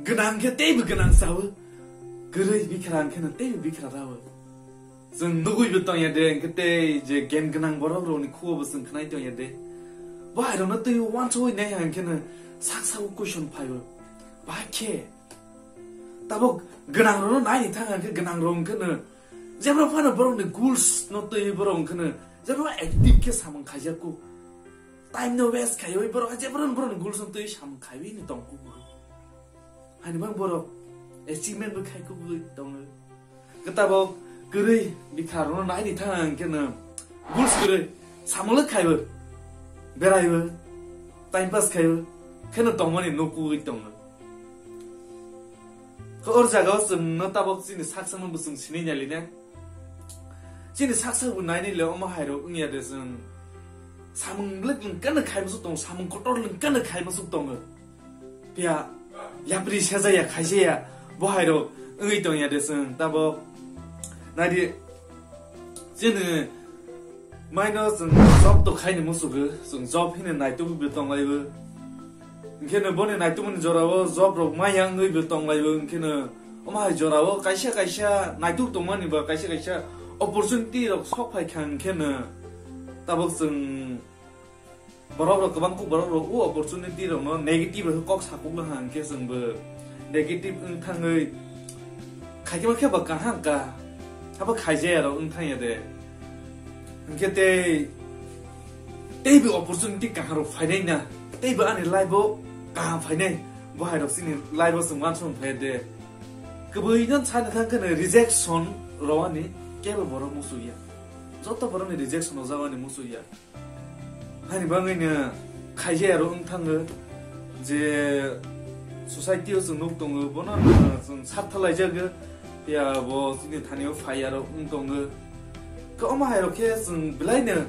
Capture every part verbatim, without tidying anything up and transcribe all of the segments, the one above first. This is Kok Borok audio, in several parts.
Gwnang khe teibo gwnang sao, kwrwi bikra hwnkhe no teibo bikra rao. Chwng nugwi bo tongya de, hwnkhe tei je gen gwnang borok rokni khuo bo chwng khnai tongya de. Bo hai rokno twi uansugwi nai hwnkhe no sak sak question phaio. Ba khe tabok gwnang rokno naini thang hwnkhe gwnang rok hwnkhe no jebra phano borokni goals no twi borok hwnkhe no jebra active khe samung khaijak kuk. Time no waste khaiwi borok jebra borokni goals no twi samung khaiwi ni tong kuk. Hani bang borok achievement bo khai kubui tongo. Kwtabo kwrwi bikha rokno naini thang ang khe no goals kwrwi samung le khaibo, beraibo, time pass khaibo, kheno tongmani no kubui tongo. Ko or jaga o chwng no tabok chini sak sak no bo chwng sini nyali ne. Chini sak sak bo naini le omo hai rok wngya de chwng samung le lengkano khai masuk tongo, samung kotor lengkano khai masuk tongo. Phiya yapri sejaya khaijaya bo hai rok wngwi tongya de chwng tabok. Naidi chini maino chwng job to khaini musugo, chwng job hini naituk bo tonglaibo. Hwnkhe no boni naitukmani jorao job rok maya wngwi bo tonglaibo, hwnkhe no omo hai jorao kaisa kaisa naituk tongmani ba kaisa kaisa opportunity rok sok phai kha, hwnkhe no tabok chwng borok rok kwbang kuk borok rok o opportunity rok no negative rok kok sakuk no ha, hwnkhe chwng bo negative wng thangwi khaikhe ma khe ba kaham ka habo khaijaya rok wng thangya de. Hwnkhe tei teibo opportunity kaham rok phainai na, teibo ani life o kaham phainai, bo hai rok chini life o chwng uansukmung phai de. Kwbui no sana thang khe no rejection rok ani kebo borok muchung ya, joto borok ni rejection rok jao ani muchung ya. Hani bangwi no khaijaya rok wng thango je society o chwng nuk tongo, bono no chwng sartha laijago, ya bo chini thani o phai ya rok wng tongo. Khe omo hai rok khe chwng belai no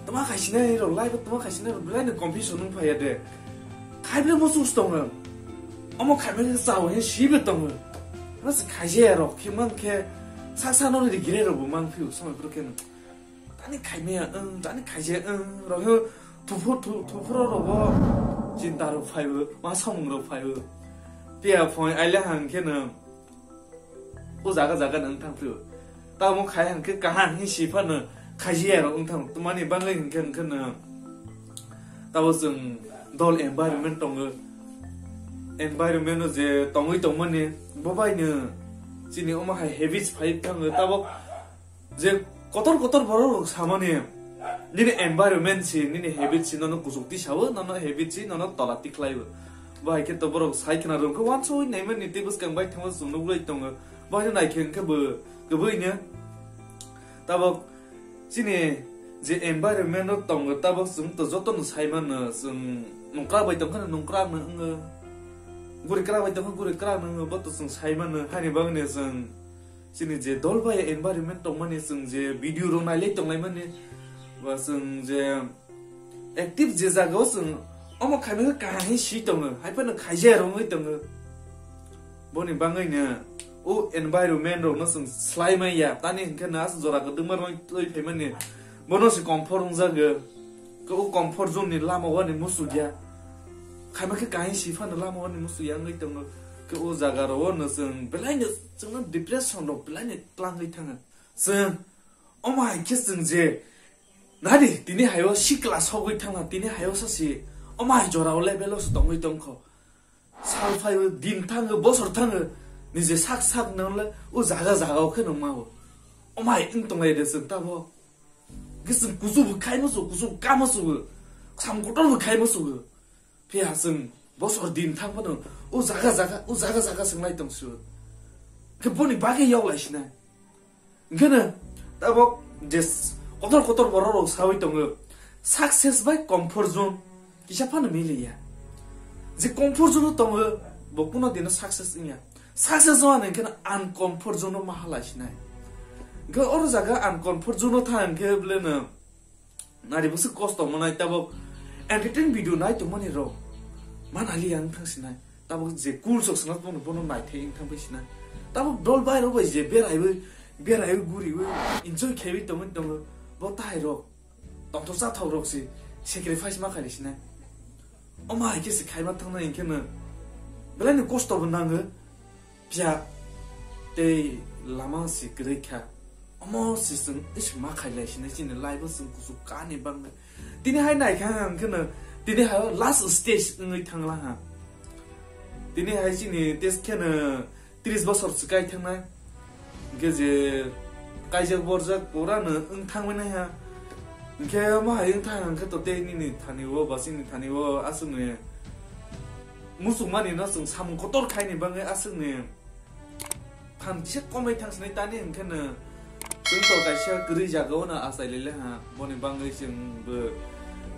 tma khai sinai rok, life o tma khai sinai rok belai no confusion wng phai ya de. Khai ble muchung tongo. Omo khai ble chao he si ble tongo. Mas khaijaya rok khe mang khe sa sa no ri gire rok bo mang phiu samai phuru khe no. Tani khaimaya wng, tani khaijaya wng, rok he thuphu-, thu-, thuphuro rogo chinta rok phaibo, ma samung rok phaibo. Phiya phone aile hang khe no o jaga jaga no wng thang phio. Tamo khai hang khe kaham hin si phano khaijaya rok wng thang. Tmani bangwi hing khe, hing khe no tabo chwng dol environment tongo. Environment o je tongwi tongmani bo bai no chini omo hai habits phai thango. Tabo je kotor kotor borok rok samani nini environment si, nini habit si nono kuchuk tisao, nono habit si nono tola tikhlaio. Bo hai khe to borok sai khna rwngkhe uansugwi naimani tei bwskang bai thangma chwng nugwi tongo. Bo hai nai khe hwnkhe bo kwbwi no tabok chini je environment o tongo, tabok chwng to joto no sai mano, chwng nungkrak bai tongkha no nungkrak no wngo, guri krak bai tongkha guri krak no wngo, bo to chwng sai mano. Hani bagwi no chwng chini je dol bai environment tongmani, chwng je video rok nailai tonglaimani, ba chwng je active je jaga o chwng omo khaimani kaham si tongo, hai phano khaijaya rok wngwi tongo. Boni bangwi no o environment rok no chwng slai maya, tani hwnkhe no aswk jora kwdwma rok twi phaimani, bono se comfort wngjago. Khe o comfort zone ni lama o ani muchuk ya. Khaima khe kaham si phano lama o ani muchuk ya wngwi tongo. Khe o jaga rok o no chwng belai no chwngno depression rok belai no tlangwi thango. Chwng omo hai khe chwng je nadi tini hai o sikla sogwi thangna, tini hai o sasi omo hai jora o level o se tongwi tongkho. Sal phaio, din thango, bosor thango, nije sak sak nang le o jaga jaga o khe nang ma o. Omo hai wng tonglai de chwng tabo. Khe chwng kuchuk bo khai muchuk, kuchuk bo ka muchuk o, sam kotor bo khai muchuk o. Phiya chwng bosor din thang phano o jaga jaga, o jaga jaga chwng lai tong si o. Khe boni bagwi yok lai sinai. Hwnkhe no tabok je s-, kotor kotor borok rok sawi tongo, success bai comfort zone kisa phano miliya. Je comfort zone o tongo, bo kuno dino success wngya. Success wngya hwnkhe no uncomfort zone o maha lai sinai. Hwnkhe oro jaga uncomfort zone o thang hwnkhe bwleno nari bwswk kosto manai, tabok entertain video nai tongmani rok manali ang thang sinai. Tabok je cool sok swnam tongmani bono naithai wng thang bai sinai. Tabok dol bai rok bai je beraiwi, beraiwi guriwi enjoy khaiwi tongwi tongo, bo tai rok tongthok chathok rok se sacrifice ma khaini sinai. Omo hai khe se khaima thangnai hwnkhe no Belai ni kosto bo nango. Phiya tei lama si kwrwi kha. Omo si chwng isi ma khailai sinai chini life o chwng kuchuk kani bangwi. Tini hai naikha ang kheno tini hai last stage wngwi thangla ha. Tini hai chini test kheno tris bosor swkai thangnai. Hingke je kaijak borjak pura no wng thangwi nai ha. Hingke omo hai wng thang hingke to tei nini thani o ba chini thani o aswk ni muchungmani no chwng samung kotor khaini bangwi aswkni phan kisa komwi thangsinai tani hwnkhe no chwng to kaisa kwrwi jagao no achai lele ha, boni bangwi chwng bo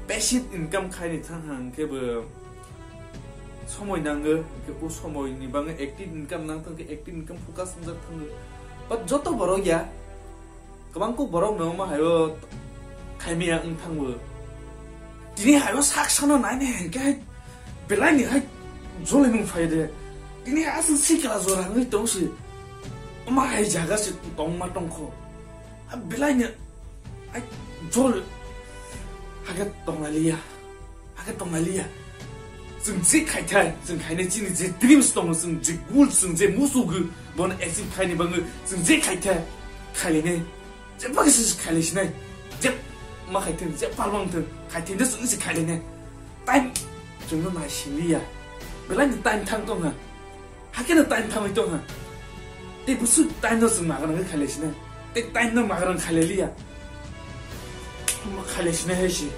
passive income khaini thang ha, hwnkhe bo somoi nango, hwnkhe o somoi ni bangwi active income nang thang khe active income focus wngjak thango. But joto borok ya, kwbang kuk borok no ma hayo khaimaya wng thango. Tini hayo sak sano nai nai hwnkhe hai belai ni hai jole nung phai de. Tini aswk sikla jora wngwi tong si. Ma hai jaga se tong ma tong kho. Ha belai ni hai jol hake tong lai liya. Hake tong lai liya. Chwng je khai thai, chwng khainai chini je dreams tongo, chwng je goal, chwng je musugo, bono achieve khaini bangwi chwng je khai thai, khailai nai. Jeba khe se khailai sinai. Je ma khai thung, je palmang thung, khai thung de chwng se khailai nai. Time chwng no nai siliya. Belai ni time thang tong ha. Hake no time thangwi tong ha. Tei busu time no chwng magrang khe khailai sinai. Tei time no magrang khailai liya. Ma khailai sinai hai si.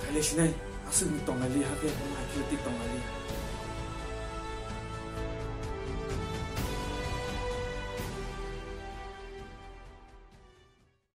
Khailai sinai. Aswk ni tong lai liya hake, ma khe tei tong lai liya.